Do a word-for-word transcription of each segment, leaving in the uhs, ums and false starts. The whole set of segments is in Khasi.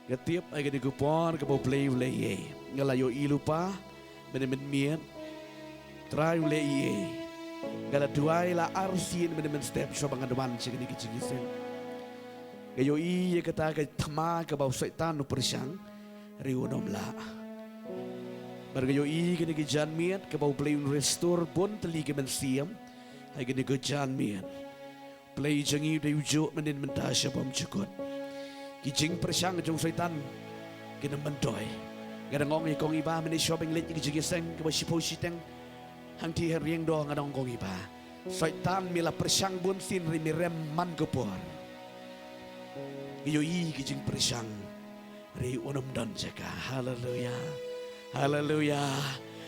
Nga tip ha kane ka por kaba U Blei u la ïeit. Nga la ïohi lypa mynne mynmiet. Trai u la ïeit. Nga la duwai la arsien mynne mynstep shuwa ba ngan wan sha kane ka jingïaseng. Nga ïohi ïa kata ka thma kaba u Soitan u pyrshang, hynrei un ym lah. Bad nga ïohi kane ka janmiet kaba U Blei un restore bun tylli ki mynsiem ha kane ka janmiet. Blei jong ngi u dei u juh mynnin mynta sha bymjukut. Ki jingpyrshang jong u Soitan kin ym myntoi. Nga dang ong ïa kong i Bah mynne shuwa ba ngi leit ïa ka jingïaseng kaba shiphew shiteng, hangtei ha Riangdo nga dang ong kong i Bah, Soitan me la pyrshang bunsien, hynrei me rem man ka por. Nga ïohi ki jingpyrshang, hynrei un ym don jaka. Haleluya. Haleluya.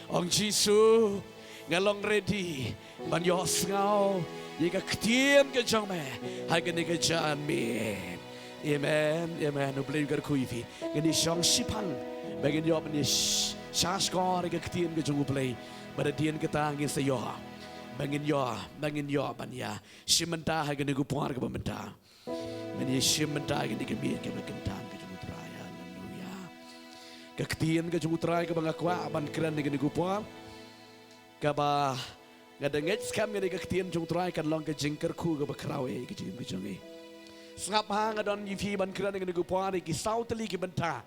Ong Jisu, nga long ready ban ïohsngew ïa ka ktien ka jong me ha kane ka janmiet. Amen. Amen. U Blei un kyrkhu ïa phi. Ngin ïa shong shiphang ba ngin ïoh ban ïa sh-, shahshkor ïa ka ktien ka jong U Blei. Bad hadien kata ngin sa ïoh ba ngin ïoh, ba ngin ïoh ban ïa shim bynta ha kane ka por kaba mynta. Ngin ïa shim bynta ha kane ka miet kaba kynthah ka jong U Trai. Haleluya. Ka ktien ka jong U Trai kaba nga kwah ban kren ha kane ka por, kaba nga da ngeit skhem ïa kane ka ktien jong U Trai kan long ka jingkyrkhu kaba khraw ïa ka jingim ka jong ngi. Sngap ha, nga don ïa phi ban kren ha kane ka por ïa ki saw tylli ki bynta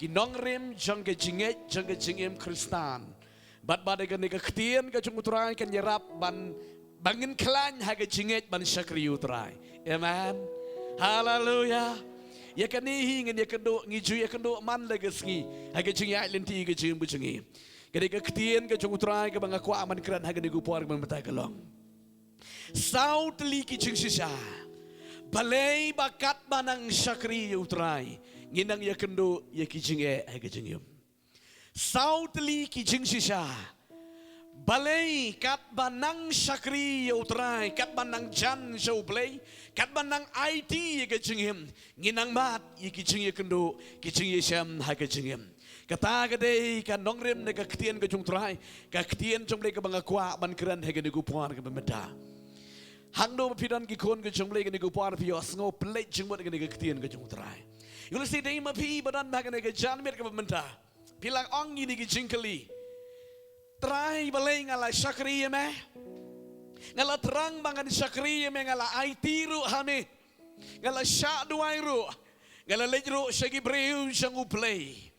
ki nongrim jong ka jingngeit jong ka jingim Khristan. Bad, bad ïa kane ka ktien ka jong U Trai kan ïarap ban, ba ngin khlaiñ ha ka jingngeit ban shakri ïa U Trai. Amen. Haleluya. Ïa kane hi ngin ïakynduh, ngi ju ïakynduh man la ka sngi ha ka jingïaid lynti ka jingim ka jong ngi. Kane ka ktien ka jong U Trai kaba nga kwah ban kren ha kane ka por kaba mynta ka long: Saw tylli ki jingshisha. Balei ba katba nang shakri ïa U Trai ngin nang ïakynduh ïa ki jingeh ha ka jingim? Saw tylli ki jingshisha. Balei katba nang shakri ïa U Trai, katba nang jan sha U Blei, katba nang aiti ïa ka jingim, ngin nang mad ïa ki jingïakynduh, ki jingïashem ha ka jingim? Kata ka dei ka nongrim na ka ktien ka jong U Trai, ka ktien jong U Blei kaba nga kwah ban kren ha kane ka por kaba mynta. Hangno ba phi don ki khun ka jong U Blei kane ka por, phi ïohsngew pynleit jingmut kane ka ktien ka jong U Trai. Ïoh lehse dei ma phi ba don ha kane ka janmiet kaba mynta. Phi la ong ïa kine ki jingkylli: Trai, balei nga la shakri ïa me? Nga la thrang ba ngan shakri ïa me, nga la aiti ruh ha me, nga la shah duwai ruh, nga la leit ruh sha ki briew jong U Blei.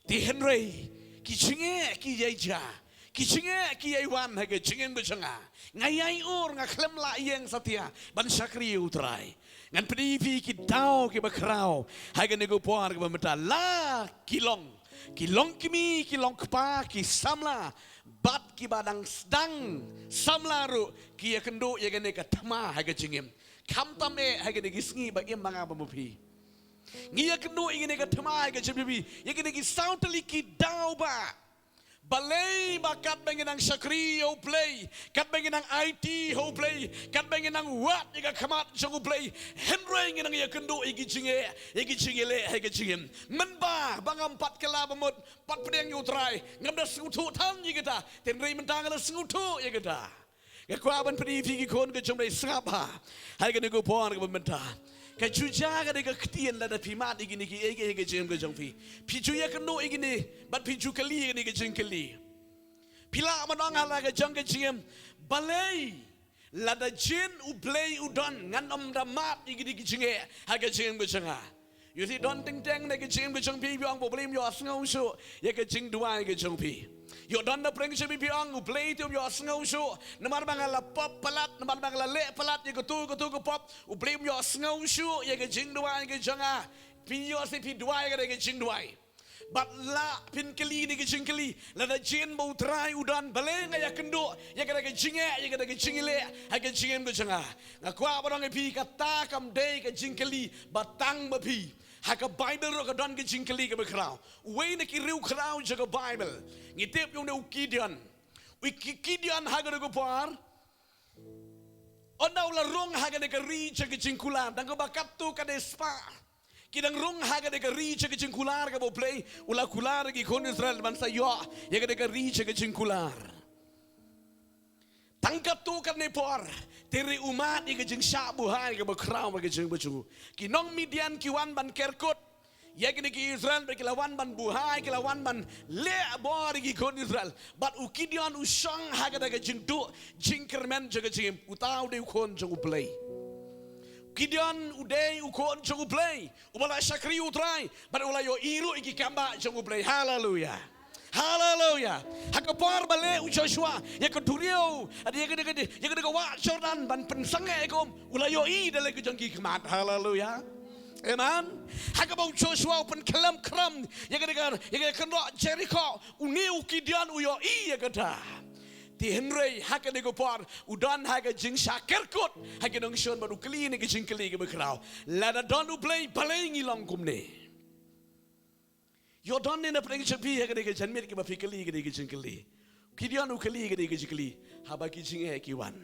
Te hynrei ki jingeh ki ïai jia, ki jingeh ki ïai wan ha ka jingim ka jong nga. Nga ïai ur, nga khlem lah ïeng satia ban shakri ïa U Trai. Ngan pyni ïa phi ki daw kiba khraw ha kane ka por kaba mynta. La ki long, ki long kmie, ki long kpa, ki samla, bad kiba dang sdang samla ruh ki ïakynduh ïa kane ka thma ha ka jingim. Khamtam eh ha kine ki sngi ba im ma nga bad ma phi. Ngi ïakynduh ïa kane ka thma ha ka jingim, ïa kine ki saw tylli ki daw ba. Balei ba katba ngi nang shakri ïa U Blei, katba ngi nang aiti ha U Blei, katba ngi nang wad ïa ka khmat jong U Blei, hynrei ngi nang ïakynduh ïa ki jingeh, ïa ki jingïaleh ha ka jingim? Mynba ba ngam pat kylla ba mut, pat pdiang ïa U Trai, ngam da sngewthuh than ïa kata. Te hynrei mynta nga la sngewthuh ïa kata. Nga kwah ban pyni ïa phi ki khun ka jong U Blei, sngap ha. Ha kane ka por kaba mynta, ka ju jia kane ka ktien, lada phi mad ïa kine kiei kiei ha ka jingim ka jong phi, phi ju ïakynduh ïa kine bad phi ju kylli ïa kine ki jingkylli. Phi lah ban ong ha la ka jong ka jingim: Balei lada jin U Blei u don, ngan ym da mad ïa kine ki jingeh ha ka jingim ka jong nga? Ïoh lehse don teng teng na ka jingim ka jong phi, phi ong ba U Blei um ïohsngew shuh ïa ka jingduwai ka jong phi. Ïoh don na pdeng jong phi, phi ong U Blei te um ïohsngew shuh namar ba nga la pop palat, namar ba nga la leh palat ïa kato kato ka pop, U Blei um ïohsngew shuh ïa ka jingduwai ka jong nga. Phi, ïoh lehse phi duwai ïa ka jingduwai. Bad lah phin kylli ïa kine ki jingkylli: Lada jin ba U Trai u don, balei nga ïakynduh ïa kata ka jingeh, ïa kata ka jingïaleh ha ka jingim ka jong nga? Nga kwah ban ong ïa phi, kata kam dei ka jingkylli ba tang ma phi. Ha ka Baibl ruh ka don ka jingkylli kaba khraw. Uwei na ki riewkhraw jong ka Baibl, ngi tip ïa une u Gideon. U Ki-, Gideon ha kane ka por, ynda u la rung ha kane ka ri jong ka jingkular, tang kaba katto katne spah ki dang rung ha kane ka ri jong ka jingkular kaba U Blei u la kular ïa ki khun Israel ban sa ïoh ïa kane ka ri jong ka jingkular. Tang katto katne por, te hynrei u mad ïa ka jingshah buhai kaba khraw ha ka jingim ka jong u. Ki nong Midian ki wan ban ker kut, Ïa kine ki Israel ba ki la wan ban buhai, ki la wan ban leh bor ïa ki khun Israel. Bad u Gideon u shong ha kata ka jingduh jingkyrmen jong ka jingim. Uta u dei u khun jong U Blei. Gideon u dei u khun jong U Blei. Uba la shakri U Trai. Bad u la ïohi ruh ïa ki kam bah jong U Blei. Haleluya. Haleluya. Ha ka por ba leh u Joshua ïa ka duriaw, ïa ka, ïa ka, ïa ka wah Jordan ban pynsangeh ïa ka um, u la ïohi da lade ka jong ki khmat. Haleluya. Amen. Ha kaba u Joshua u pynkhlem khram ïa ka, ïa ka kynroh Jeriko, une u Gideon u ïohi ïa kata. Te hynrei ha kane ka por u don ha ka jingshah kerkut ha ka nongshun bad u kylli ïa ka jingkylli kaba khraw. Lada don U Blei, balei ngi long kumne? Ïoh don ne na pdeng jong phi ha kane ka janmiet kiba phi kylli kane ka jingkylli. Gideon u kylli kane ka jingkylli haba ki jingeh ki wan.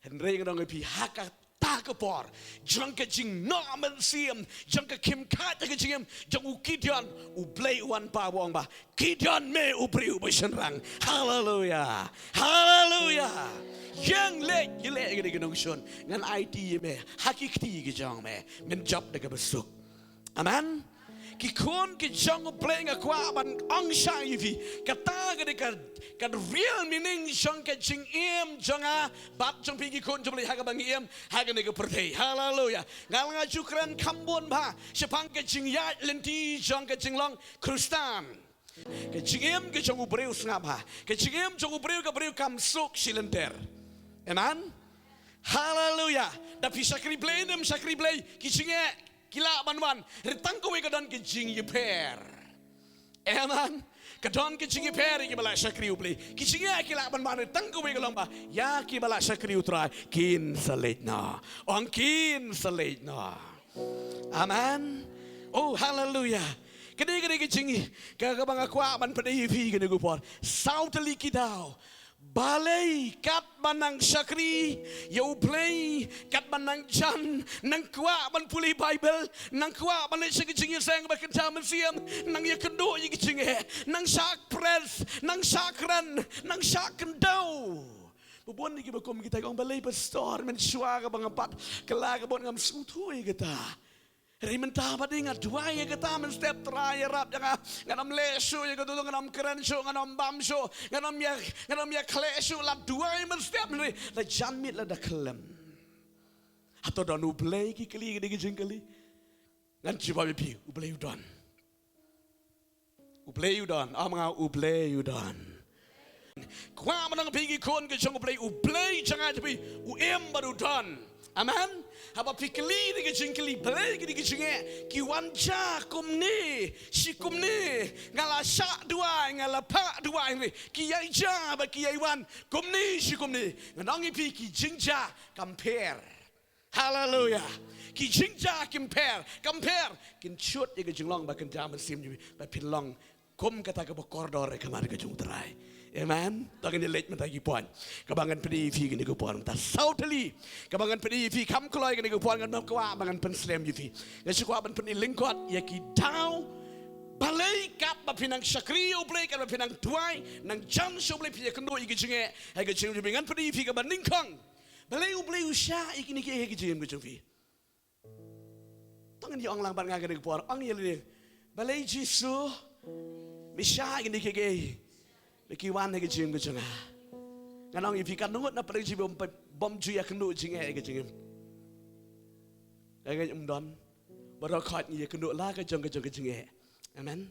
Hynrei ngan ong ïa phi, ha kata ka por jong ka jingnoh mynsiem, jong ka khim khat ha ka jingim jong u Gideon, U Blei u wan paw, u ong ba, Gideon, me u briew ba shynrang. Haleluya. Haleluya. Ïeng leit, ïaleh ïa kane ka nongshun. Ngan aiti ïa me ha ki kti ki jong me, men jop da kaba suk. Amen. Ki khun ki jong U Blei, nga kwah ban ong shai ïa phi, kata ka dei ka, ka real meaning jong ka jingim jong nga bad jong phi ki khun jong U Blei ha kaba ngi im ha kane ka pyrthei. Haleluya. Nga la, nga ju kren kham bun bha shaphang ka jingïaid lynti jong ka jinglong Khristan. Ka jingim ka jong u briew, sngap bha, ka jingim jong u briew, ka briew kam suk shilynter. Amen. Haleluya. Da phi shakri Blei ne em shakri Blei, ki jingeh ki lah ban wan. Hynrei tang kawei ka don ka jingïapher. Amen. Ka don ka jingïapher ïa kiba la shakri U Blei. Ki jingeh ki lah ban wan, hynrei tang kawei ka long ba ïa kiba la shakri U Trai kin sa leit noh. Ong kin sa leit noh. Amen. Oh, haleluya. Ka dei, ka dei ka jing, ka, kaba nga kwah ban pyni ïa phi kane ka por. Saw tylli ki daw, balei katba nang shakri ïa U Blei, katba nang jan, nang kwah ban pule Baibl, nang kwah ban leit sha ka jingïaseng ba kynja mynsiem, nang ïakynduh ïa ka jingeh, nang shah press, nang shah kren, nang shah kyndaw. Ba bun ïa kiba kum kita ki ong, balei pastor, mynshuwa kaba nga bat kylla ka bot ngam sngewthuh ïa kata. Hynrei mynta pat dei nga duwai ïa kata mynstep, Trai ïarap ïa nga. Ngan ym leh shuh ïa kato, ngan ym kren shuh, ngan ym bam shuh, ngan ym ïa, ngan ym ïa khleh shuh, la duwai mynstep, hynrei la janmiet lada khlem. Hato don U Blei, ki kylli, ki dei ki jingkylli. Ngan jubab ïa phi, U Blei u don. U Blei u don, ong ma nga, U Blei u don. Kwah ban ong ïa phi ki khun ki jong U Blei, U Blei jong nga jong phi u im bad u don. Amen. Haba phi kylli ïa ki jingkylli, balei kine ki jingeh ki wan jia kumne shi kumne, nga la shah duwai, nga la phah duwai, hynrei ki ïai jia bad ki ïai wan kumne shi kumne, ngan ong ïa phi, ki jingjia kam pher. Haleluya. Ki jingjia kim pher, kam pher. Kin shut ïa ka jinglong ba kynja mynsiem jong phi, ba phin long kum kata kaba kordor ha khmat ka jong U Trai. Amen. To ngin ïa leit mynta ki point kaba ngan pyni ïa phi kane ka por mynta. Saw tylli kaba ngan pyni ïa phi, kham kloi kane ka por, ngan ym kwah ba ngan pynslem ïa phi. Nga shu kwah ban pyni lyngkot ïa ki daw. Balei katba phi nang shakri ïa U Blei, katba phi nang duwai, nang jan sha U Blei, phi ïakynduh ïa ki jingeh ha ka jingim jong phi? Ngan pyni ïa phi kaba nyngkong. Balei U Blei u shah ïa kine kiei ha ka jingim ka jong phi? To ngin ïa ong lang bad nga kane ka por, ong ïa lade, balei Jisu me shah ïa kine kiei ba ki wan ha ka jingim ka jong nga? Ngan ong ïa phi, katno ngut na pdeng jingim bym, bym ju ïakynduh jingeh ha ka jingim? Nga ngeit ym don. Baroh khoit ngi ïakynduh la ka jong ka jong ka jingeh. Amen.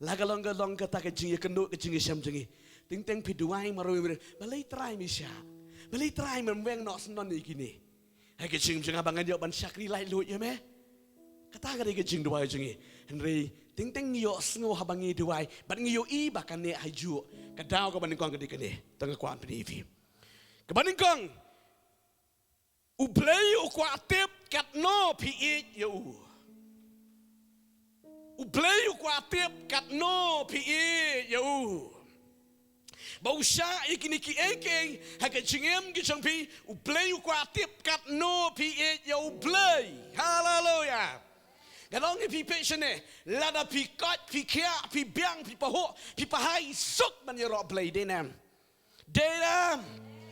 La ka long ka long kata ka jingïakynduh, ka jingïashem jong ngi. Teng teng phi duwai marwei marwei, balei Trai me shah? Balei Trai mem weng noh syndon ïa kine ha ka jingim jong nga ba ngan ïoh ban shakri laitluid ïa me? Kata ka dei ka jingduwai jong ngi. Hynrei teng teng ngi ïohsngew haba ngi duwai bad ngi ïohi ba ka neh ha juh. Ka daw kaba nyngkong ka dei kane. To nga kwah ban pyni ïa phi. Kaba nyngkong, U Blei u kwah tip katno phi ïeit ïa u. U Blei u kwah tip katno phi ïeit ïa u. Ba u shah ïa kine kiei kiei ha ka jingim ki jong phi, U Blei u kwah tip katno phi ïeit ïa U Blei. Haleluya. Ngan ong ïa phi, phi shane, lada phi koit, phi khiah, phi biang, phi pahuh, phi pahai, suk ban ïaroh Blei, dei ne em? Dei ne em?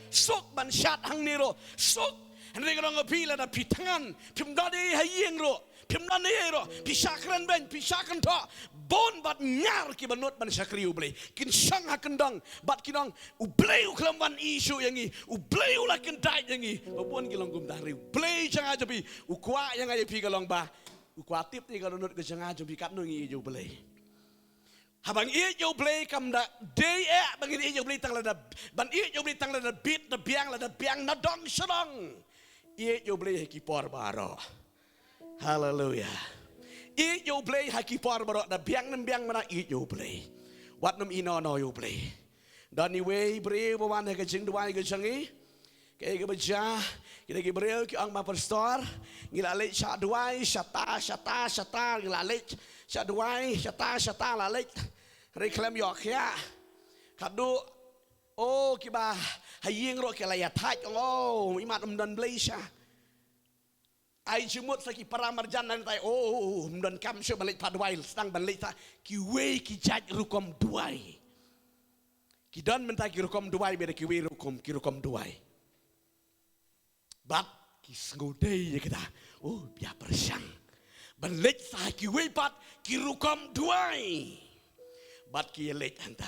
Suk ban shad hangne ruh, suk. Hynrei ngan ong ïa phi, lada phi thngan, phim don ei ha ïing ruh, Phim don ei ei ruh, phi shah kren beiñ, phi shah kynthoh. Bun bad ñiar kiba nud ban shakri U Blei. Kin shong ha kyndong bad kin ong, U Blei u khlem wan ïeh shuh ïa ngi, U Blei u la kyntait ïa ngi. Ba bun ki long kumta, hynrei U Blei jong nga jong phi u kwah ïa nga ïa phi ka long ba u kwah tip ïa ka dohnud ka jong nga jong phi, katno ngi ïeit ïa U Blei. Haba ngi ïeit ïa U Blei kam da dei eh ba ngin ïeit ïa U Blei tang lada, ban ïeit ïa U Blei tang lada bit, da biang, lada biang na dong sha dong. Ïeit ïa U Blei ha ki por baroh. Haleluya. Ïeit ïa U Blei ha ki por baroh, da biang ne ym biang mynta ïeit ïa U Blei. Wat nym ïehnoh noh ïa U Blei. Don iwei i briew ba wan ha ka jingduwai ka jong ngi. Kaei kaba jia, kita ki briew ki ong, ma pastor, ngi la leit shah duwai shata shata shata, ngi la leit shah duwai shata shata, la leit, hynrei khlem ïoh khiah. Katno, oh, kiba ha ïing ruh ki la ïa thait, ong, oh, imat ym don Blei sha. Ai jingmut sa ki para marjan nangtai, oh, ym don kam shuh ban leit pat duwai, sdang ban leit sa kiwei ki jait rukom duwai. Ki don mynta ki rukom duwai, bad kiwei rukom, ki rukom duwai. Bad ki sngewdei ïa kita, oh, ïa pyrshang ban leit sa kiwei pat ki rukom duwai. Bad ki ïa leit hangta.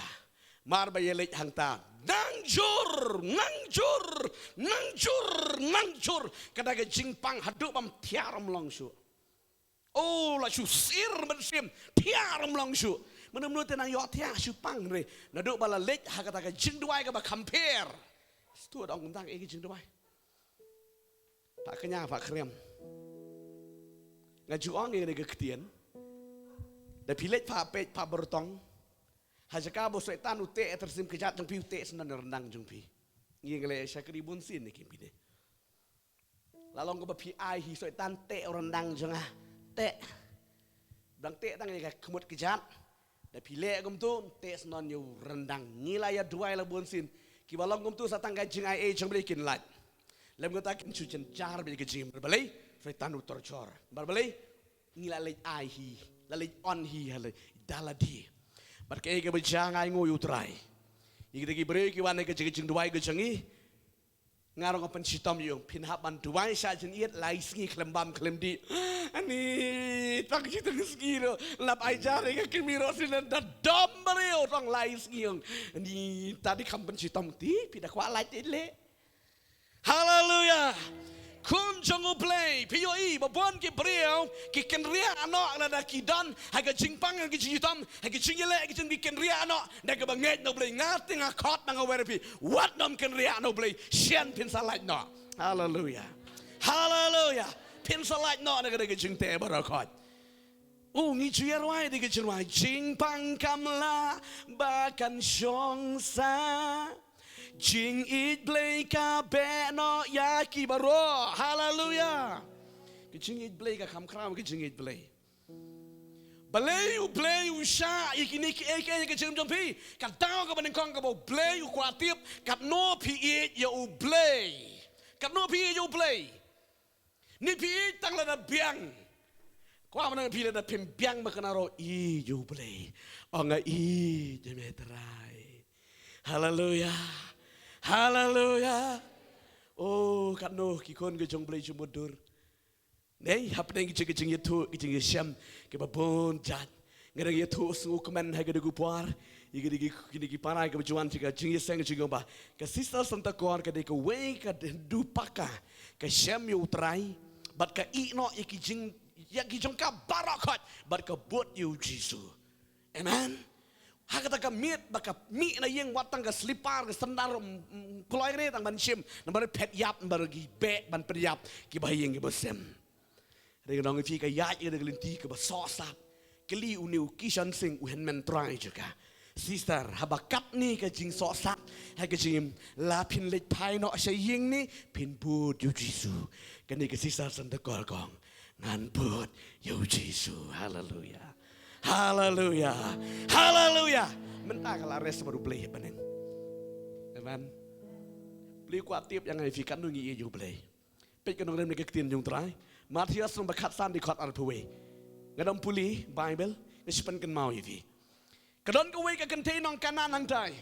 Mar ba ïa leit hangta, nang jur, nang jur, nang jur, nang jur. Kata ka jingpang haduh bym thiah ym long shuh. Oh, la shu sir mynsiem, thiah ym long shuh. Mynno mynno te nang ïoh thiah shu pang re. Naduh ba la leit ha kata ka jingduwai kaba kham pher. Stu dong kumta, eh, ka jingduwai. Pha kñia, pha khrem. Nga ju ong ïa kane ka ktien. Da phi leit pha peit pha byrtong. Ha jaka ba u Soitan u teh, eh, tyrsim kjat jong phi, u teh snon ryndang jong phi. Ngi ngi leh shakri bun sien ne kim phi ne. La long kaba phi ai hi, Soitan teh ryndang jong nga. Teh. Dang teh tang ïa ka khmut kjat. Da phi leh kumtu, teh snon ïa u ryndang. Ngi la ïa duwai la bun sien. Kiba long kumtu sa tang ka jingai ei jong Blei kin lait. Lem kata kin shu jynjar bad ka jingim. Balei? Soitan u torjor. Balei? Ngi la leit ai hi, la leit on hi ha la da lade. Bad kaei kaba jia, nga ainguh ïa U Trai. Ïa kita ki briew ki wan ha ka jing, jingduwai ka jong ngi. Nga ruh nga pynshitom ïa u, phin hap ban duwai shah jingïeit lai sngi khlem bam khlem dih. Ani, tang shi tang sngi ruh lap ai jar ïa ka kmie ruh shisien da dom briew tang lai sngi. Ani, ta dei kam pynshitom ti, phi da kwah lait te leh. Haleluya. Khun jong U Blei, phi ïohi ba bun ki briew ki kynriah noh lada ki don ha ka jingpang, ha ka jingitom, ha ka jingïaleh, ha ka jingdih, ki kynriah noh na kaba ngeit na U Blei. Nga te nga khot, nga wer ïa phi, wat nym kynriah na U Blei, shen phin sa lait noh. Haleluya. Haleluya. Phin sa lait noh na ka, na ka jingteh baroh khoit. U, ngi ju ïa rwai da ka jingrwai, jingpang kam lah ba kan shong sah. Jingïeit Blei ka beh noh ïa ki baroh. Haleluya. Ka jingïeit Blei ka kham khraw, ka jingïeit Blei. Balei U Blei u shah ïa kine kiei kiei ha ka jingim jong phi? Ka daw kaba nyngkong kaba U Blei u kwah tip, katno phi ïeit ïa U Blei. Katno phi ïeit ïa U Blei. Ni phi ïeit tang lada biang. Kwah ban ong phi lada phim biang ba kane ruh ïeit ïa U Blei. Ong nga ïeit ïa me Trai. Haleluya. Haleluya. Oh, katno ki khun ki jong U Blei jingmut dur. Nei, hapdeng ki jing, ki jingïathuh, ki jingïashem kiba bun jait. Nga dang ïathuh sngewkmen ha kane ka por ïa kine ki, kine ki para kiba ju wan sha ka jingïaseng jong ngi ba ka Sister Santa Kor ka dei kawei ka Hindu paka, ka shem ïa U Trai bad ka ïehnoh ïa ki jing, ïa ki jong ka baroh khoit bad ka bud ïa U Jisu. Amen. Ha kata ka miet ba ka mih na ïing, wat tang ka slipar, ka sandal, mm, mm, kloi re tang ban shim, namar phet ïap, namar ki beh ban pynïap kiba ha ïing kiba sem. Hynrei nga ong ïa phi, ka ïaid ïa ka lynti kaba sohsat. Kylli une u Kishan Singh, u hynmen Trai jong ka. Sister, haba katne ka jingsohsat ha ka jingim, la phin leit phai noh sha ïing ne phin bud ïa U Jisu? Kane ka Sister Santa Kor ka ong, ngan bud ïa U Jisu. Haleluya. Haleluya. Haleluya. Mynta ka la rest bad U Blei ha bneng. Amen. Blei kwah tip ïa nga ïa phi katno ngi ïeit ïa U Blei. Peit ka nongrim na ka ktien jong U Trai. Mathaios lynnong ba khatsan, dkhot arphew wei. Nga dang pule Baibl, nga shu pynkynmaw ïa phi. Ka don kawei ka kynthei nong Kanaan hangtai.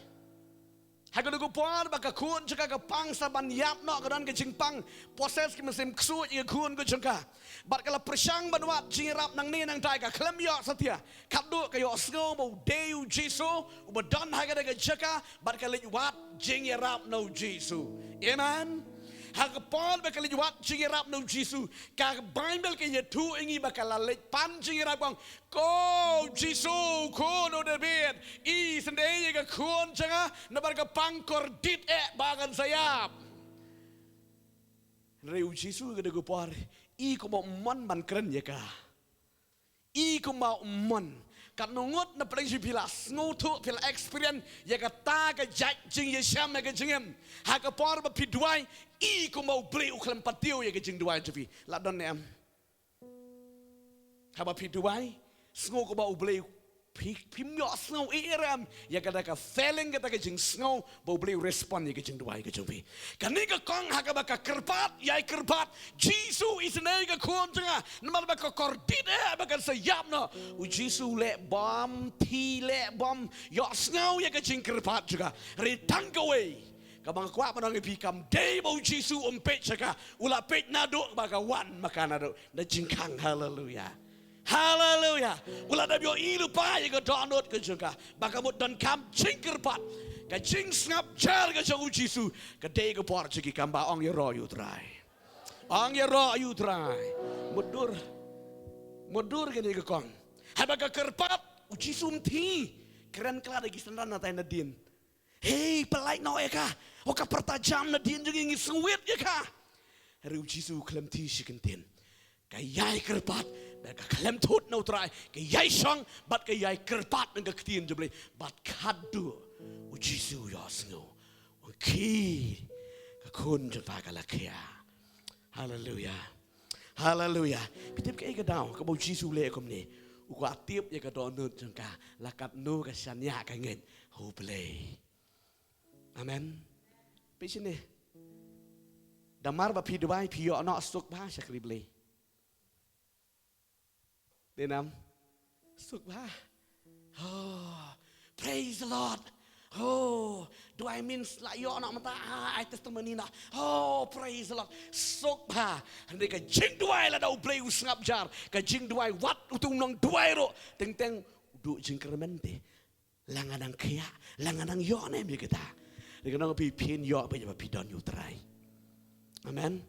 Ha katu ka por ba ka khun jong ka ka pang sa ban ïap noh, ka don ka jingpang, possess, ki mynsiem ksuid ïa ka khun ka jong ka. Bad ka la pyrshang ban wad jingïarap nangne nangtai, ka khlem ïoh satia. Katduh ka ïohsngew ba u dei U Jisu uba don ha kata ka jaka, bad ka leit wad jingïarap na U Jisu. Amen. Ha ka por ba ka leit wad jingïarap na U Jisu, ka Baibl ka ïathuh ïa ngi ba ka la leit pan jingïarap, ka ong, "Ko Jisu, Khun u Dabid, isynei ïa ka khun jong nga, namar ka pang kordit eh ba kan sa ïap." Hynrei U Jisu ha katu ka por, i kumba u mon ban kren ïa ka. I kumba u mon. Katno ngut na pdeng jong phi la sngewthuh, phi la experience ïa kata ka jait jingïashem ha ka jingim. Ha ka por ba phi duwai, i kumba U Blei u khlem patiew ïa ka jingduwai jong phi. La don ne em? Haba phi duwai, sngew kumba U Blei, phi, phim ïohsngew ei ei ruh em ïa kata ka feeling, kata ka jingsngew ba U Blei u respond ïa ka jingduwai ka jong phi. Kane ka kong ha kaba ka kyrpad, ïai kyrpad, "Jisu, isynei ïa ka khun jong nga, namar ba ka kordit eh ba kan sa ïap noh." U Jisu u leh bom, thiah leh bom, ïohsngew ïa ka jingkyrpad jong ka. Hynrei tang kawei kaba nga kwah ban ong ïa phi, kam dei ba U Jisu um peit sha ka, u la peit naduh ba ka wan ma ka naduh na jingkhang. Haleluya. Haleluya. U la dep ïohi lypa ïa ka dohnud ka jong ka, ba ka mut donkam jingkyrpad. Ka jingsngap jar ka jong U Jisu ka dei ka bor jong ki, kam ba ong ïaroh ïa U Trai. Ong ïaroh ïa U Trai. Mutdur. Mutdur kane ka kong. Haba ka kyrpad, U Jisu um thiah. Kren kylla da ki synran nangtai nadien. "Hei, pyllait noh ïa ka. Oh, ka pyrta jam nadien jong ngi, ngi sngewit ïa ka." Hynrei U Jisu u khlem thiah shi kyntien. Ka ïai kyrpad, bad ka khlem thut na U Trai, ka ïai shong, bad ka ïai kyrpad na ka ktien jong U Blei, bad khadduh U Jisu u ïohsngew. U ong, "Khie, ka khun jong pha ka la khiah." Haleluya. Haleluya. Phi tip kaei ka daw kaba U Jisu u leh kumne? U kwah tip ïa ka dohnud jong ka, la katno ka shaniah ka ngeit ha U Blei. Amen. Phi shane. Da mar ba phi duwai, phi ïoh noh suk bha shakri Blei. Dei nam? Suk bha. Oh, praise the Lord. Oh, duwai means la ïoh noh mynta, ah, ai testimony noh. Oh, praise the Lord. Suk bha. Hynrei ka jingduwai lada U Blei u sngap jar, ka jingduwai wat utu u nongduwai ruh, teng teng u duh jingkyrmen te. La nga nang khiah, la nga nang ïoh ne em ïa kita. Hynrei ngan ong ïa phi, phin ïoh beit ba phi don ïa U Trai. Amen.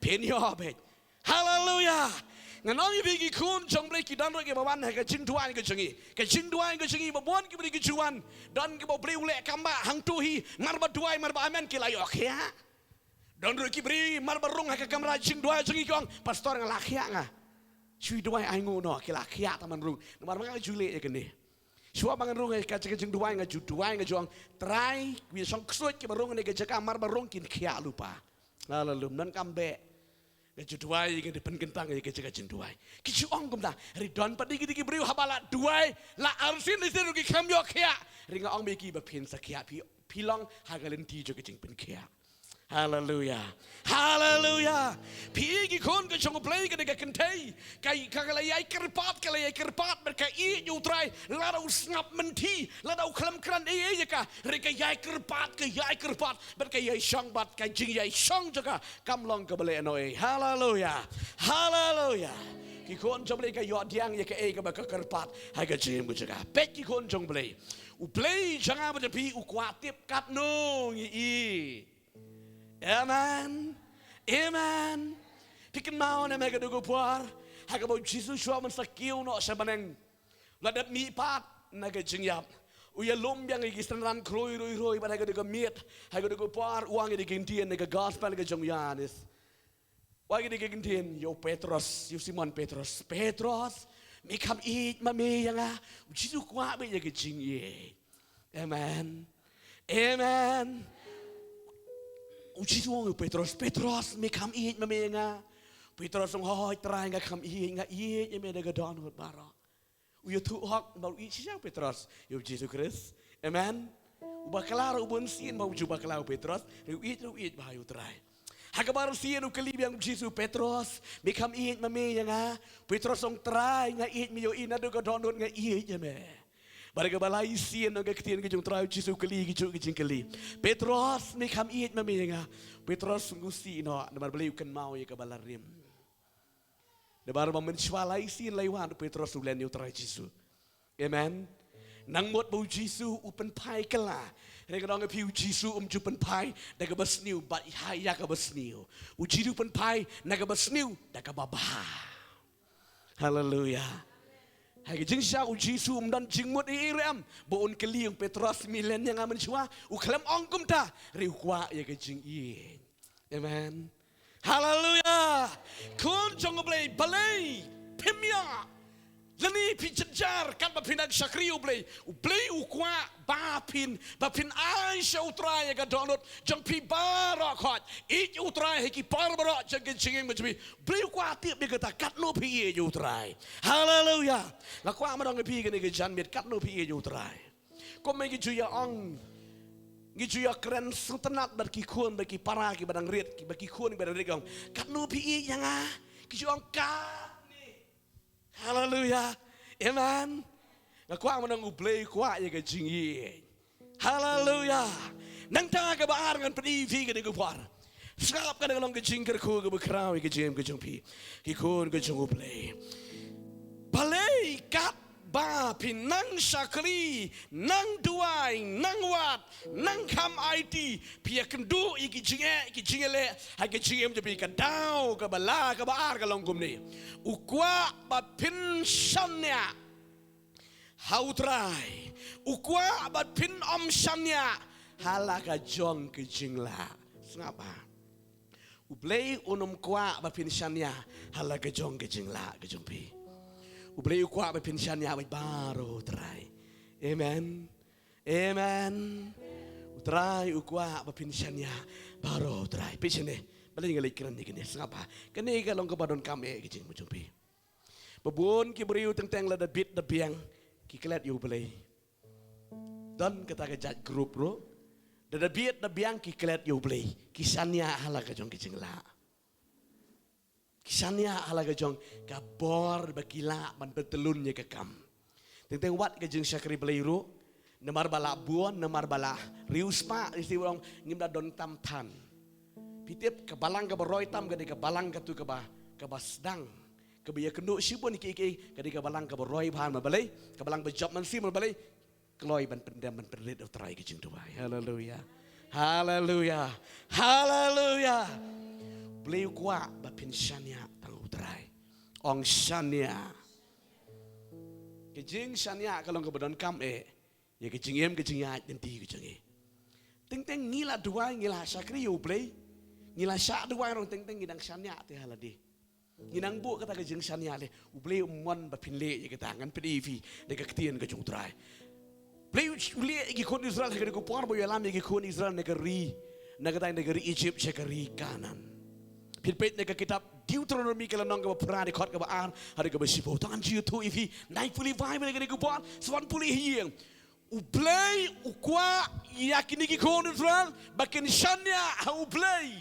Phin ïoh beit. Haleluya. Ngan ong ïa phi, ki khun jong U Blei ki don ruh kiba wan ha ka jingduwai ka jong ngi. Ka jingduwai ka jong ngi, ba bun ki briew ki ju wan. Don kiba U Blei u leh kam ba hangto hi, mar ba duwai, mar ba amen, ki la ïoh khiah. Don ruh ki briew mar ba rung ha ka kamra jingduwai jong ngi ki ong, "Pastor, nga la khiah nga. Shu duwai ainguh noh, ki la khiah tang ban rung." Namar ma nga nga ju leh ïa kane. Shuwa ba ngan rung ha ka jaka jingduwai, nga ju duwai, nga ju ong, "Trai, ki shong ksuid kiba rung ha kane ka jaka, mar ba rung kin khiah lypa." Haleluya. Ym donkam beh. Nga ju duwai, nga ju pynkyntang ïa ka jaka jingduwai. Ki ju ong kumta. Hynrei don pat de kita ki briew haba la duwai, la arsien arsien ruh ki khlem ïoh khiah. Hynrei nga ong ïa ki ba phin sa khiah, phi, phi long ha ka lynti jong ka jingpynkhiah. Haleluya. Haleluya. Phi ki khun ka jong U Blei, kane ka kynthei, ka, ka, ka la ïai kyrpad, ka la ïai kyrpad, bad ka ïeit ïa U Trai, lada u sngap mynthi, lada u khlem kren ei ei ïa ka, hynrei ka ïai kyrpad, ka ïai kyrpad, bad ka ïai shong, bad ka jingïaishong jong ka kam long kaba lehnohei. Haleluya. Haleluya. Ki khun jong U Blei, ka ïoh pdiang ïa kaei kaba ka kyrpad ha ka jingim ka jong ka. Peit, ki khun jong U Blei, U Blei jong nga bad jong phi u kwah tip katno ngi ïeit. Amen. Amen. Phi kynmaw ne em ha katu ka por, ha kaba U Jisu shuwa ban sa kiew noh sha bneng, u la dep mihpat na ka jingïap. U ïalum biang ïa ki synran khrui rui rui bad ha katu ka miet, ha katu ka por, u ong ïa ki ktien na ka gospel ka jong u Ïoannis. U ong ïa ki ktien, ïa u Petros, ïa u Simon Petros. "Petros, me kham ïeit ma me ïa nga?" U Jisu u kwah beit ïa ka jingïeit. Amen. Amen. U Jisu u ong ïa u Petros, "Petros, me kham ïeit ma me ïa nga?" Petros u ong, "Hooid Trai, nga kham ïeit, nga ïeit ïa me da ka dohnud baroh." U ïathuh hok ba u ïeit shisha u Petros ïa u Jisu Khrist. Amen. U bakla ruh bun sien, ba u ju bakla u Petros, hynrei u ïeit ruh u ïeit bha ïa u Trai. Ha kaba arsien u kylli biang u Jisu, "Petros, me kham ïeit ma me ïa nga?" Petros u ong, "Trai, nga ïeit me ïohi, naduh ka dohnud nga ïeit ïa me." Bad ha kaba lai sien, ong ka ktien ka jong u Trai Jisu, u kylli ki juh ki jingkylli. Petros, me kham ïeit ma me ïa nga? Petros u sngewsih noh, namar balei u kynmaw ïa kaba la rim. Namar ba mynshuwa lai sien lai wan u Petros u len ïa u Trai Jisu. Amen. Nang mut ba u Jisu u pynphai kylla. Hynrei nga ong ïa phi, u Jisu um ju pynphai da kaba sniew, bad ha ïa kaba sniew. U Jisu u pynphai na kaba sniew da kaba bha. Haleluya. Ha ka jingshisha u Jisu um don jingmut ei ei ruh em ba un kylli ong Petros, me len ïa nga mynshuwa? U khlem ong kumta, hynrei u kwah ïa ka jingïeit. Amen. Haleluya. Khun jong U Blei, balei phim ïa lane phi jynjar katba phi nang shakri U Blei? U Blei u kwah ba phin, ba phin ai sha U Trai ïa ka dohnud jong phi baroh khoit. Ïeit ïa U Trai ha ki por baroh jong ka jingim ka jong phi. U Blei u kwah tip ïa kata, katno phi ïeit ïa U Trai. Haleluya. Nga kwah ban ong ïa phi kane ka janmiet, katno phi ïeit ïa U Trai. Kumba ngi ju ïa ong, ngi ju ïa kren sngewtynnat bad ki khun bad ki para kiba dang rit, kiba, ki khun kiba dang rit, ong, katno phi ïeit ïa nga? Ki ju ong katne. Haleluya. Amen. Nga kwah ban ong U Blei u kwah ïa ka jingïeit. Haleluya. Nangta kaba ar ngan pyni ïa phi kane ka por. Sngap, kane ka long ka jingkyrkhu kaba khraw ïa ka jingim ka jong phi, ki khun ka jong U Blei. Balei katba phi nang shakri, nang duwai, nang wad, nang kham aiti, phi ïakynduh ïa ki jingeh, ki jingïaleh ha ka jingim jong phi? Ka daw kaba la, kaba ar ka long kumne. U kwah ba phin shaniah ha U Trai. U kwah ba phin ym shaniah ha la ka jong ka jinglah. Sngap ha. U Blei un ym kwah ba phin shaniah ha la ka jong ka jinglah ka jong phi. U Blei u kwah ba phin shaniah bad baroh U Trai. Amen. Amen. U Trai u kwah ba phin shaniah baroh U Trai. Phi shane, balei nga leit kren ïa kane? Sngap ha. Kane ka long kaba donkam eh ka jingim ka jong phi. Ba bun ki briew teng teng lada bit da biang ki klet ïa U Blei. Don kata ka jait group ruh, lada bit da biang ki klet ïa U Blei, ki shaniah ha la ka jong ka jinglah. Ki shaniah ha la ka jong ka bor ba ki lah ban pyntyllun ïa ka kam. Teng teng wat ka jingshakri Blei ruh, namar ba la bun, namar ba la riewspah, ïa shi ba ong ngim da don tam than. Phi tip, ka balang kaba roi tam ka dei ka balang katu kaba, kaba sdang, kaba ïakynduh shibun kiei kiei, ka dei ka balang kaba roi bha. Namar balei? Ka balang ba jop mynsiem. Namar balei? Kloi ban pyndem, ban pynrit ïa U Trai, ka jingduwai. Haleluya. Haleluya. Haleluya. U Blei u kwah ba phin shaniah tang U Trai. Ong shaniah. Ka jingshaniah ka long kaba donkam eh ïa ka jingim, ka jingïaid lynti ka jong ngi. Teng teng ngi la duwai, ngi la shakri ïa U Blei, ngi la shah duwai ruh, teng teng ngi dang shaniah te ha lade. Ngi nang buh kata ka jingshaniah leh. U Blei um mon ba phin leh ïa kata. Ngan pyni ïa phi da ka ktien ka jong U Trai. U Blei u leh ïa ki khun Israel ha kane ka por ba u ïalam ïa ki khun Israel na ka ri, na kata, na ka ri Egypt sha ka ri Kanaan. Phin peit na ka kitab Deuteronomy ka lynnong kaba phra, dkhot kaba ar haduh kaba shiphew. Tang ngan ju ïathuh ïa phi, nai pule Baibl ha kane ka por, sa wan pule ha ïing. U Blei u kwah ïa kine ki khun Israel ba kin shaniah ha U Blei.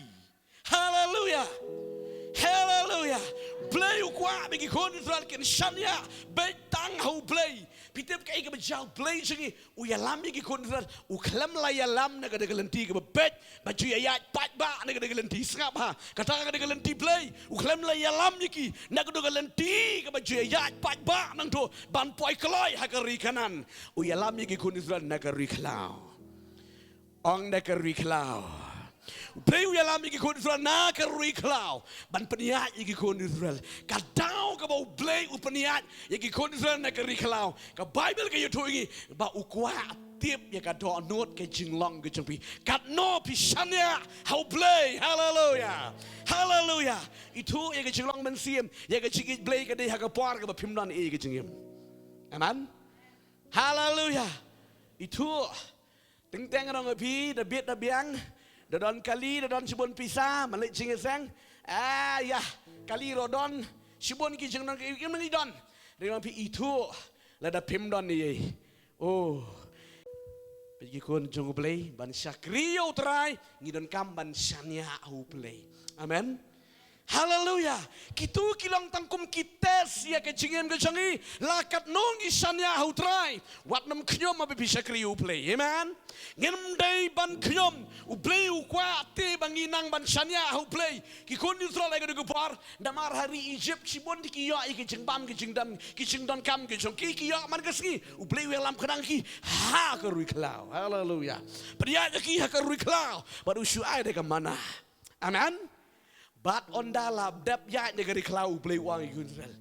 Haleluya. Haleluya. U Blei u kwah ba ki khun Israel kin shaniah beit tang ha U Blei. Phi tip kaei kaba jia? U Blei jong ngi u ïalam ïa ki khun Israel, u khlem la ïalam na ka dei ka lynti kaba beit ba ju ïaid paidbah, na ka dei ka lynti, sngap ha, kata ka dei ka lynti Blei. U khlem la ïalam ïa ki na ka dei ka lynti kaba ju ïaid paidbah nangto ban poi kloi ha ka ri Kanaan. U ïalam ïa ki khun Israel na ka ri khlaw. Ong na ka ri khlaw. U Blei u ïalam ïa ki khun Israel na ka ri khlaw ban pynïaid ïa ki khun Israel. Ka daw kaba U Blei u pynïaid ïa ki khun Israel na ka ri khlaw, ka Baibl ka ïathuh ïa ngi ba u kwah tip ïa ka dohnud, ka jinglong ka jong phi. Katno phi shaniah ha U Blei. Haleluya. Haleluya. Ithuh ïa ka jinglong mynsiem, ïa ka jingïeit Blei ka dei ha ka por kaba phim don ei ei ka jingim. Amen. Haleluya. Ithuh. Teng teng nga ong ïa phi, da bit da biang, da don kali, da don shibun pisa, man leit jingïaseng. Ah, ïa, kali ruh don, shibun ki jingdon ki, ki, ki don. Nga ong ïa phi, ithuh lada phim don ei ei. Oh. Peit, ki khun jong U Blei, ban shakri ïa U Trai ngi donkam ban shaniah ha U Blei. Amen. Haleluya. Kito ki long tang kum ki test ïa ka jingim ka jong ngi. La katno ngi shaniah ha U Trai. Wat nym khñium haba phi shakri U Blei. Amen. Ngim dei ban khñium. U Blei u kwah te ba ngi nang ban shaniah ha U Blei. Ki khun Israel ha kane ka por, namar ha ri Egypt shibun te ki ïoh ïa ki jingbam ki jingdam, ki jingdonkam ki jong ki, ki ïoh man ka sngi. U Blei u ïalam khnang ki ha ka rui khlaw. Haleluya. Pynïaid ïa ki ha ka rui khlaw. Bad u shu ai da ka manna. Amen. Bad ynda la dep ïaid na ka ri khlaw, U Blei u ong ïa ki khun Israel,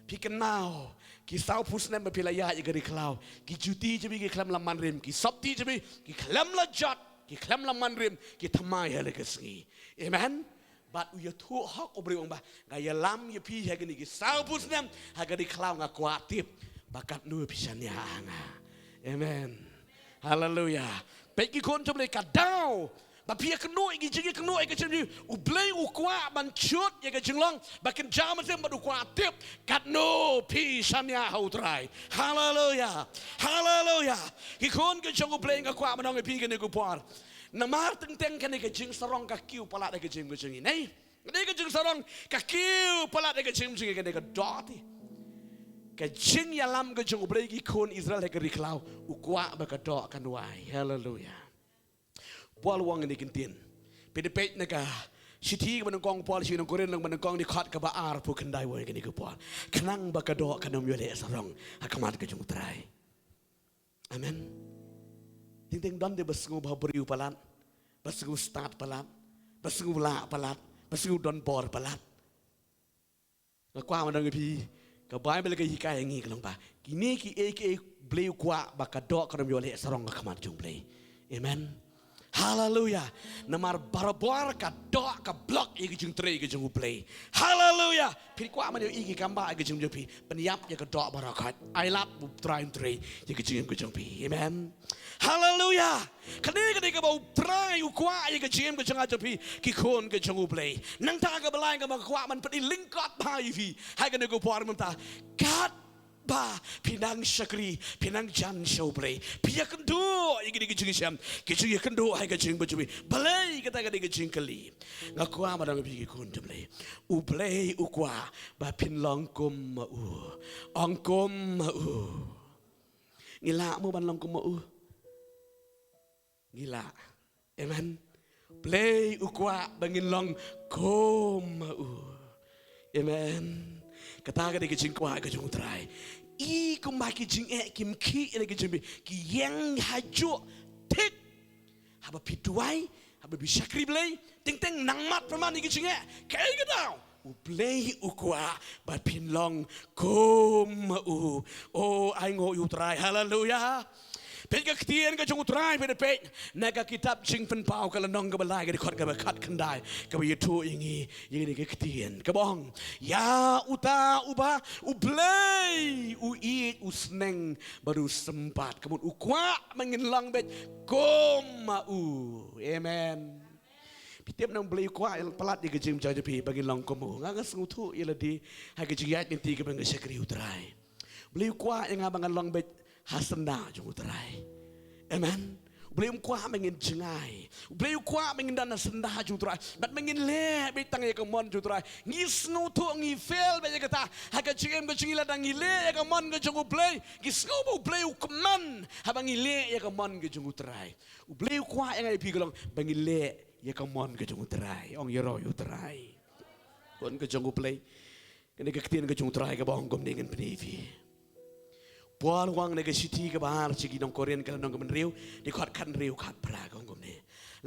phi kynmaw, ki sawphew snem ba phi la ïaid na ka ri khlaw, ki juti jong phi ki khlem la man rim, ki sopti jong phi ki khlem la jot, ki khlem la man rim, ki thymmai ha la ka sngi. Amen. Bad u ïathuh hok U Blei u ong ba, nga ïalam ïa phi ha kine ki sawphew snem ha ka ri khlaw, nga kwah tip ba katno phi shaniah ha nga. Amen. Haleluya. Peit ki khun jong U Blei, ka daw ba phi ïakynduh ïa ki jingïakynduh ïa ka jingim, U Blei u kwah ban shut ïa ka jinglong ba kynja mynsiem, bad u kwah tip katno phi shaniah ha U Trai. Haleluya. Haleluya. Ki khun ki jong U Blei, nga kwah ban ong ïa phi kane ka por, namar teng teng kane ka jingsarong ka kiew palat ïa ka jingim ka jong ngi, ne? Kane ka jingsarong ka kiew palat ïa ka jingim jong ngi, kane ka doh te. Ka jingïalam ka jong U Blei ïa ki khun Israel ha ka ri khlaw, u kwah ba ka doh kan wai. Haleluya. Paul u ong ha kane ka ktien, phi da peit na ka shithi kaba nyngkong Paul sha ki nong Korinth lynnong ba nyngkong, dkhot kaba arphew khyndai, u ong ha kane ka por, khnang ba ka doh kan ym ïoh leh sarong ha khmat ka jong U Trai. Amen. Teng teng don de ba sngew bhabriew palat, ba sngew stad palat, ba sngew lah palat, ba sngew don bor palat. Nga kwah ban ong ïa phi, ka Baibl ka hikai ïa ngi ka long ba kine kiei kiei U Blei u kwah ba ka doh kan ym ïoh leh sarong ha khmat jong U Blei. Amen. Haleluya. Namar barabor ka doh ka block ïa ka jingtrei ka jong U Blei. Haleluya. Phi kwah ban ïohi ki kam ba ïa ka jingim jong phi, pynïap ïa ka doh baroh khoit. Ai lad ba U Trai un trei ïa ka jingim ka jong phi. Amen. Haleluya. Kane ka dei kaba U Trai u kwah ïa ka jingim ka jong nga jong phi, ki khun ka jong U Blei. Nangta kaba lai kaba nga kwah ban pyni lyngkot bha ïa phi ha kane ka por mynta, katba phi nang shakri, phi nang jan sha U Blei, phi ïakynduh ïa kine ki jingshem, ki jingïakynduh ha ka jingim ka jong phi, balei? Kata ka dei ka jingkylli. Nga kwah ban ong ïa phi ki khun jong U Blei, U Blei u kwah ba phin long kum ma u. Ong kum ma u. Ngi lah mo ban long kum ma u? Ngi lah. Amen. U Blei u kwah ba ngin long kum ma u. Amen. Kata ka dei ka jingkwah ka jong U Trai. I kumba ki jingeh kim khih ïa ka jingim, ki ïeng ha juh thik. Haba phi duwai, haba phi shakri Blei, teng teng nang mad pynban ïa ki jingeh. Kaei ka daw? U Blei u kwah ba phin long kum ma u. O, ai nguh ïa U Trai. Haleluya. Peit ka ktien ka jong U Trai, peit, peit na ka kitab Jingpynpaw ka lynnong kaba lai, ka dkhot kaba khatkhyndai, kaba ïathuh ïa ngi ïa kane ka ktien, kaba ong, ïa uta uba U Blei u ïeit, u sneng bad u sympat, ka mut u kwah ba ngin long beit kum ma u. Amen. Phi tip, nang U Blei u kwah palat ïa ka jingim jong phi ba ngin long kum u. Nga, nga sngewthuh ïa lade ha ka jingïaid lynti kaba nga shakri U Trai. U Blei u kwah ïa nga ba ngan long beit ha syndah jong U Trai. Amen. U Blei um kwah ba ngin jngai. U Blei u kwah ba ngin don ha syndah jong U Trai, bad ba ngin leh beit tang ïa ka mon jong U Trai. Ngi sngewthuh ngi fail beit ïa kata ha ka jingim ka jong ngi. Lada ngi leh ïa ka mon ka jong U Blei, ngi sngew ba U Blei u kmen haba ngi leh ïa ka mon ka jong U Trai. U Blei u kwah ïa nga ïa phi ka long ba ngi leh ïa ka mon ka jong U Trai. Ong ïaroh ïa U Trai. Khun ka jong U Blei, kane ka ktien ka jong U Trai kaba ong kumne, ngan pyni ïa phi. Paul u ong ha ka shithi kaba ar sha ki nong Korinth ka lynnong kaba hynriew, dkhot khathynriew khatphra, ka ong kumne,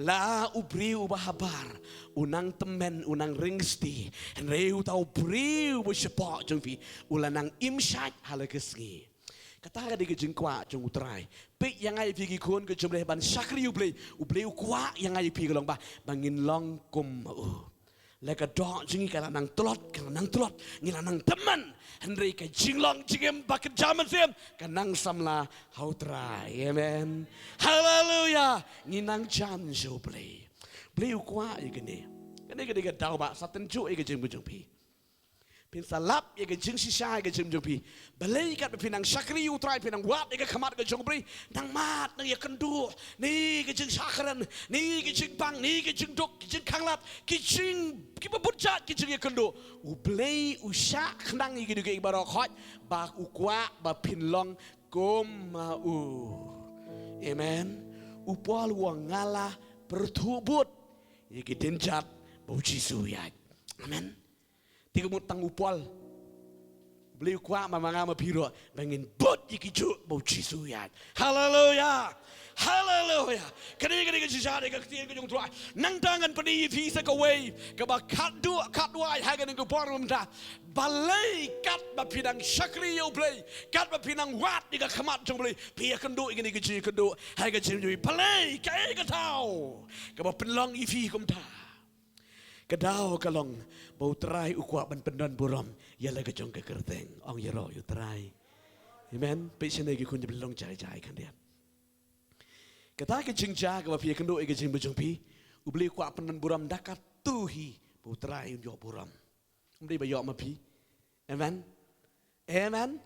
la u briew uba habar u nang tymmen, u nang ring stie, hynrei uta u briew uba shapoh jong phi u la nang im shait ha la ka sngi. Kata ka dei ka jingkwah jong U Trai. Peit, ïa nga ïa phi ki khun ka jong U Blei, ban shakri U Blei, U Blei u kwah ïa nga ïa phi ka long ba, ba ngin long kum ma u. La ka doh jong ngi ka la nang tlot, ka la nang tlot, ngi la nang tymmen, hynrei ka jinglong jingim ba kynja mynsiem ka nang samla ha U Trai. Amen. Haleluya. Ngi nang jan sha U Blei. U Blei u kwah ïa kane. Kane ka dei ka daw ba sa tynjuh ïa ka jingim ka jong phi. Phin sa lap ïa ka jingshisha ïa ka jingim jong phi. Balei katba phi nang shakri ïa U Trai, phi nang wad ïa ka khmat ka jong U Blei, nang mad, nang ïakynduh, ne ka jingshakri, ne ka jingbang, ne ka jingduk, ka jingkhanglad, ki jing, kiba bun jait ki jingïakynduh. U Blei u shah khnang ïa kine kiei kiei baroh, hooid ba u kwah ba phin long kum ma u. Amen. U Paul u ong, nga la pyrthuh bud ïa ki dienjat ba U Jisu u ïaid. Amen. Te ka mut tang U Paul, U Blei u kwah ma nga ma phi ruh ba ngin bud ïa kijuh ba U Jisu u ïaid. Haleluya. Haleluya. Kane, kane ka jingshad ïa ka ktien ka jong U Trai. Nangta ngan pyni ïa phi sa kawei kaba khatduh khatwai ha kane ka por mynta. Balei katba phi nang shakri ïa U Blei, katba phi nang wad ïa ka khmat jong U Blei, phi ïakynduh ïa kane ka jingïakynduh ha ka jingim jong phi? Balei, kaei ka daw kaba pynlong ïa phi kumta? Ka daw ka long ba U Trai u kwah ban pyndonburom ïa la ka jong ka kyrteng. Ong ïaroh ïa U Trai. Amen. Peit shane ki khun, jingpynlong jai jai khyndiat. Kata ka jingjia kaba phi ïakynduh ïa ka jingim jong phi, U Blei u kwah pyndonburom da katu hi ba U Trai un ïoh burom. Um dei ba ïoh ma phi. Amen. Amen.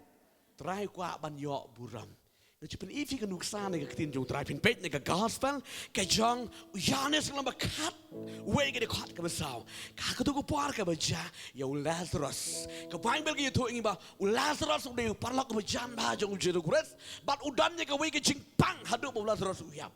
Trai u kwah ban ïoh burom. Nga ju pyni ïa phi ka nuksa na ka ktien jong U Trai, phin peit na ka gospel ka jong u Ïoannis lynnong ba khatwei, ka dkhot kaba saw. Ka, kato ka por kaba jia ïa u Lazarus, ka Baibl ka ïathuh ïa ngi ba u Lazarus u dei u paralok kaba jan bha jong U Jisu Khrist, bad u don ïa kawei ka jingpang haduh ba u Lazarus u ïap.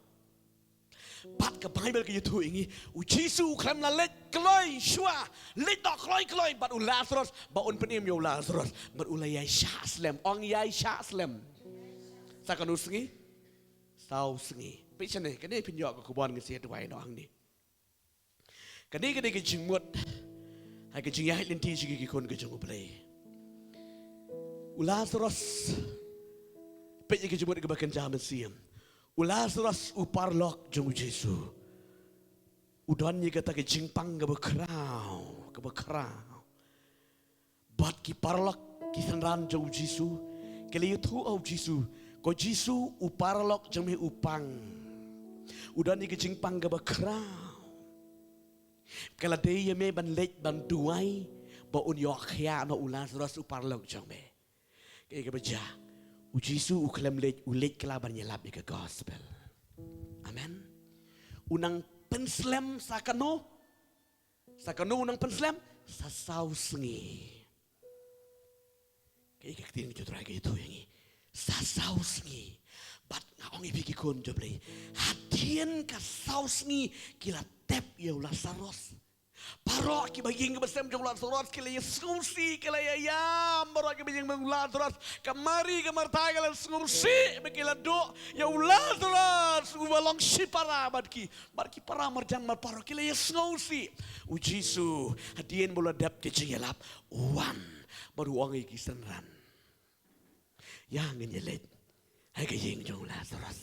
Bad ka Baibl ka ïathuh ïa ngi, U Jisu u khlem la leit kloi shuwa, leit noh kloi kloi bad u Lazarus ba un pynim ïa u Lazarus, bad u la ïai shah slem. Ong ïai shah slem. Sa katno sngi? Saw sngi. Peit shane, kane phin ïoh ka khubor, ngin sa ïa duwai noh hangne. Kane ka dei ka jingmut ha ka jingïaid lynti jong ngi ki khun ka jong U Blei. U Lazarus, peit ïa ka jingmut kaba kynja mynsiem. U Lazarus u paralok jong U Jisu, u don ïa kata ka jingpang kaba khraw, kaba khraw. Bad ki paralok, ki synran jong U Jisu, ki la ïathuh ha U Jisu, ko Jisu, u paralok jong me u pang. U don ïa ka jingpang kaba khraw. Ka la dei ïa me ban leit ban duwai ba un ïoh khia noh u Lazarus u paralok jong me. Kaei kaba jia? U Jisu u khlem leit, u leit kylla ban ïalap ïa ka gospel. Amen. U nang pynslem sa kano? Sa kano u nang pynslem? Sa saw sngi. Kaei ka ktien jong U Trai ka ïathuh ïa ngi? Sa saw sngi. Bad nga ong ïa phi ki khun jong U Blei, hadien ka saw sngi ki la tep ïa u Lazarus. Baroh kiba ïeng kiba sem jong u Lazarus ki la ïasngewsih, ki la ïaïam. Baroh kiba ïeng bad u Lazarus, ka Mari ka Martha ki la sngewsih ba ki la duh ïa u Lazarus uba long shipara bad ki. Bad ki para marjan marpa ruh ki la ïasngewsih. U Jisu, hadien ba u la dep ka jingïalap, u wan bad u ong ïa ki synran, ïa ngin ïaleit ha ka ïing jong u Lazarus.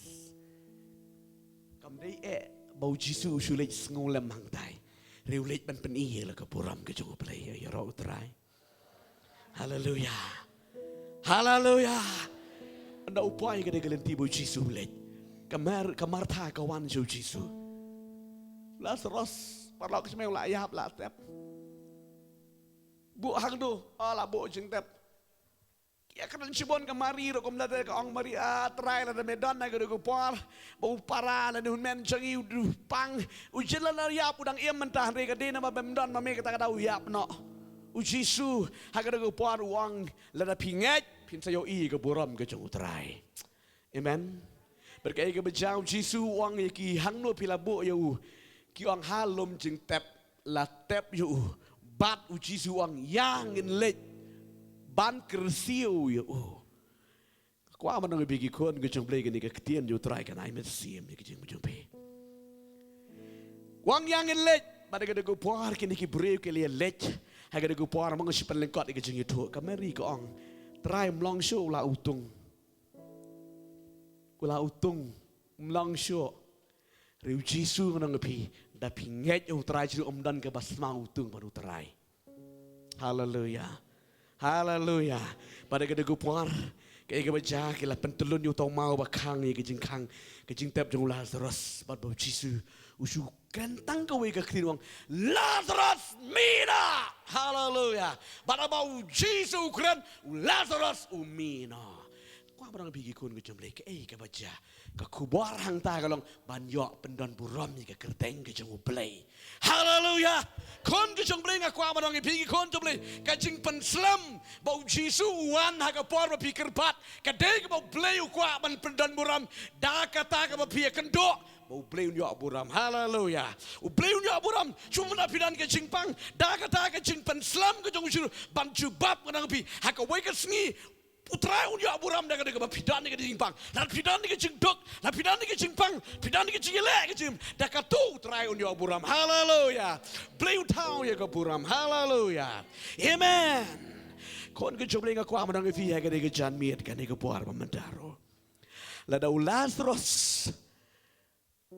Kam dei eh ba U Jisu u shu leit sngewlem hangtai. Hynrei u leit ban pyni ïa la ka burom ka jong U Blei. Ïaroh U Trai. Haleluya. Haleluya. Ynda u poi ka dei ka lynti ba U Jisu u leit. Ka Mar-, ka Martha ka wan sha U Jisu. Lazarus, paralok jong me u la ïap, la tep. Buh hangto? Oh, la buh jingtep. Ïa, ka don shibun. Ka Mari ruh kumta te, ka ong Mari, ah Trai, lada me don ha kano ka por ba u para lane u hynmen jong ngi u pang, u jin la ïap, u dang im mynta, hynrei ka dei namar ba me don ma me kata ka daw u ïap noh. U Jisu ha kano ka por u ong, lada phi ngeit phin sa ïohi ïa ka burom ka jong U Trai. Amen. Bad kaei kaba jia? U Jisu u ong ïa ki, hangno phi la buh ïa u? Ki ong, ha lum jingtep la tep ïa u. Bad U Jisu u ong, ïa ngin leit ban kyrsiew ïa u. Kwah ban ong ïa phi ki khun ki jong U Blei, kane ka ktien jong U Trai kan ai mynsiem ïa ki jingim jong phi. U ong ïa ngin leit. Bad ha kata ka por kine ki briew ki la ïaleit. Ha kata ka por ma nga shu pynlyngkot ïa ka jingïathuh. Ka Mari ka ong, Trai, ym long shuh, u la utung. U la utung, ym long shuh. Hynrei U Jisu ngan ong ïa phi, da phi ngeit ïa U Trai, shu ym don kaba sma utung bad U Trai. Haleluya. Haleluya. Bad ha kata ka por, kaei kaba jia? Ki la pyntyllun ïa uta u maw ba khang ïa ka jingkhang, ka jingtep jong u Lazarus. Bad ba U Jisu U shu kren tang kawei ka khlieh, u ong, "Lazarus, mih noh!" Haleluia. Bad haba u Jisu u kren, u Lazarus u mih noh. Kwah ban ong ïa phi ki khun ki jong U Blei, kaei kaba jia? Ka khubor hangta ka long ban ïoh pyndonburom ïa ka kyrteng ka jong U Blei. Haleluia. Khun ki jong U Blei, nga kwah ban ong ïa phi ki khun jong U Blei, ka jingpynslem ba u Jisu u wan ha ka por ba phi kyrpad, ka dei kaba U Blei u kwah ban pyndonburom. Da kata kaba phi ïakynduh, ba U Blei un ïoh burom. Haleluia. U Blei un ïoh burom. Shuh na phi don ka jingpang, da kata ka jingpynslem ka jong u Jisu, ban jubab, nga ong ïa phi, ha kawei ka sngi U Trai un ïoh burom da kata kaba phi don ka jingpang. Lada phi don ka jingduk, lada phi don ka jingpang, phi don ka jingïaleh ka jingim, da kata U Trai un ïoh burom. Haleluia. Blei u thaw ïa ka burom. Haleluia. Amen. Khun ki jong U Blei, nga kwah ban ong ïa phi ha kane ka janmiet, kane ka por ba mynta ruh, lada u Lazarus,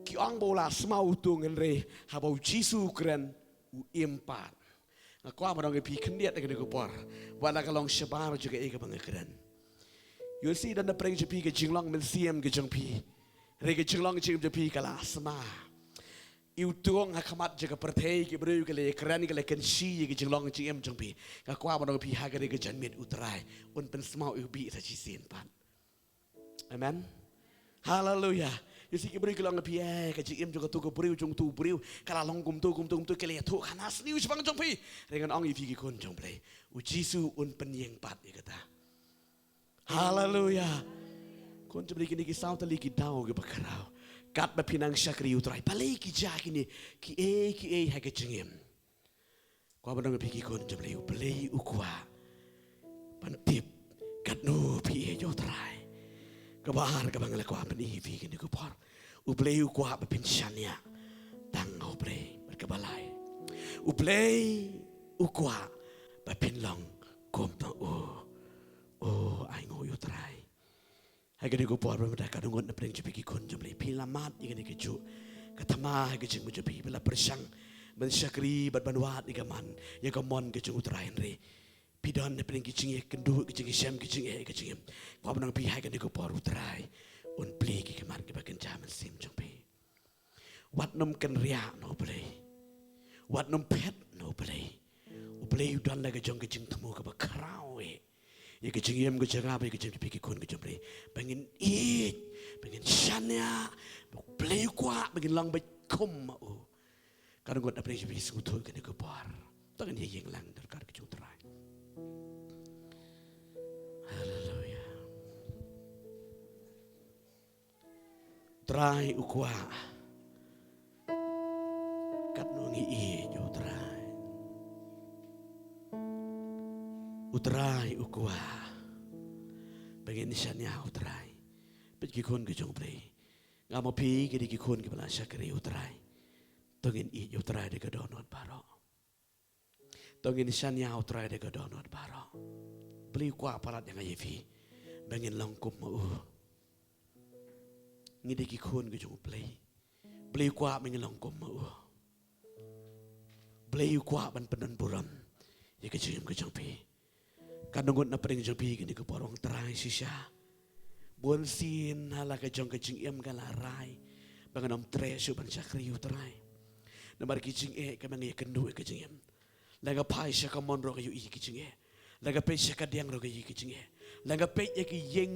ki ong ba u la smaw utung, hynrei haba u Jisu u kren, u im pat. Nga kwah ban ong ïa phi khyndiat ha kane ka por, wat la ka long shabar jong kaei kaba nga kren. Ïoh lehse don na pdeng jong phi ka jinglong mynsiem ka jong phi, hynrei ka jinglong jingim jong phi ka la sma. Ïa utung ha khmat jong ka pyrthei, ki briew ki la kren, ki la kynshi ïa ka jinglong jingim jong phi. Nga kwah ban ong ïa phi ha kane ka janmiet, U Trai un pynsmaw ïa u bih sa shisien pat. Amen. Haleluia. Ïoh lehse ki briew ki la ong ïa phi, eh, ka jingim jong kato ka briew, jong uto u briew, ka la long kumto kumto kumto, ki la ïathuh khana sniew shaphang jong phi. Hynrei ngan ong ïa phi ki khun jong U Blei, u Jisu un pynïeng pat ïa kata. Haleluia. Khun jong U Blei, kine ki saw tylli ki daw kiba khraw katba phi nang shakri U Trai. Balei ki jia kine? Kiei kiei ha ka jingim. Kwah ban ong ïa phi ki khun jong U Blei, U Blei u kwah ban tip katno phi ïeit ïa U Trai. Kaba ar kaba nga la kwah ban pyni ïa phi kane ka por, U Blei u kwah ba phin shaniah tang ha U Blei. Bad kaba lai, U Blei u kwah ba phin long kum ma u. O, ainguh ïa U Trai. Ha kane ka por ba mynta, ka don ngut na pdeng jong phi ki khun jong U Blei, phi la mad ïa kane kajuh. Ka thma ha ka jingim jong phi, phi la pyrshang ban shakri bad ban wad ïa ka mon, ïa ka mon ka jong U Trai, hynrei phi don na pdeng ki jingïakynduh, ki jingïashem, ki jingeh, ki jingim. Kwah ban ong ïa phi ha kane ka por, U Trai un plie ki khmat kiba kynja mynsiem jong phi. Wat nym kynriah na U Blei. Wat nym phet na U Blei. U Blei u don la ka jong ka jingthmu kaba khraw eh ïa ka jingim ka jong nga bad ïa ka jingim jong phi ki khun ki jong U Blei. Ba ngin ïeit, ba ngin shaniah, ba U Blei u kwah ba ngin long beit kum ma u. Ka don ngut na pdeng jong phi sngewthuh kane ka por. To ngin ïa ïeng lang dyrkhat ka jong U Trai. Haleluia. U Trai u kwah katno ngi ïeit ïa U Trai. U Trai u kwah ba ngin shaniah U Trai. Peit ki khun ki jong U Blei. Nga ma phi ki dei ki khun kiba la shakri U Trai. To ngin ïeit ïa U Trai da ka dohnud baroh. To ngin shaniah U Trai da ka dohnud baroh. U Blei u kwah palat ïa nga ïa phi ba ngin long kum ma u. Ngi dei ki khun ki jong U Blei. U Blei u kwah ba ngin long kum ma u. U Blei u kwah ban pyndonburom ïa ka jingim ka jong phi. Ka don ngut na pdeng jong phi kane ka por, ong, Trai, shisha bunsien ha la ka jong ka jingim ka la rai ba ngan ym treh shuh ban shakri U Trai. Namar ki jingeh kiba nga ïakynduh ha ka jingim. La nga phai sha ka mon ruh nga ïohi ki jingeh. La nga peit sha ka diang ruh nga ïohi ki jingeh. La nga peit ïa ki ïing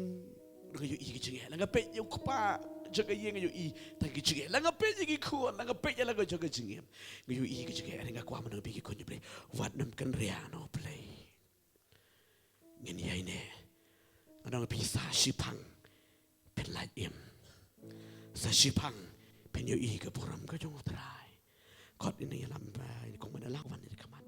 ruh nga ïohi ki jingeh. La nga peit ïa u kpa jong ka ïing nga ïohi tang ki jingeh. La nga peit ïa ki khun, la nga peit ïa la ka jong ka jingim, nga ïohi ki jingeh. Hynrei nga kwah ban ong ïa phi ki khun jong U Blei, wat nym kynriah na U Blei. Ngin ïaineh. Ngan ong ïa phi, sa shiphang phin lait im. Sa shiphang phin ïohi ka burom ka jong U Trai. Khot ïa ngi ïalam ba ïa kong ban ïalam wan ïa ka mat.